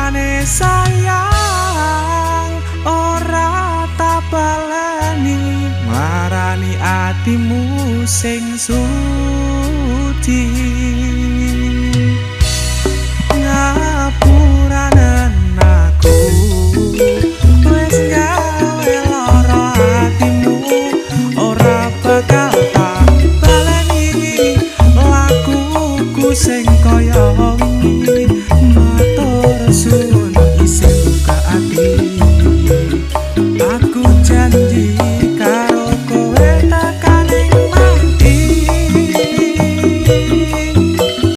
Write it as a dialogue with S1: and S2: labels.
S1: Ngapurane sayang, ora tak baleni nglarani atimu sing suci. Ngapuranen aku wis gawe lara atimu, ora bakal tak baleni lakuku sing kaya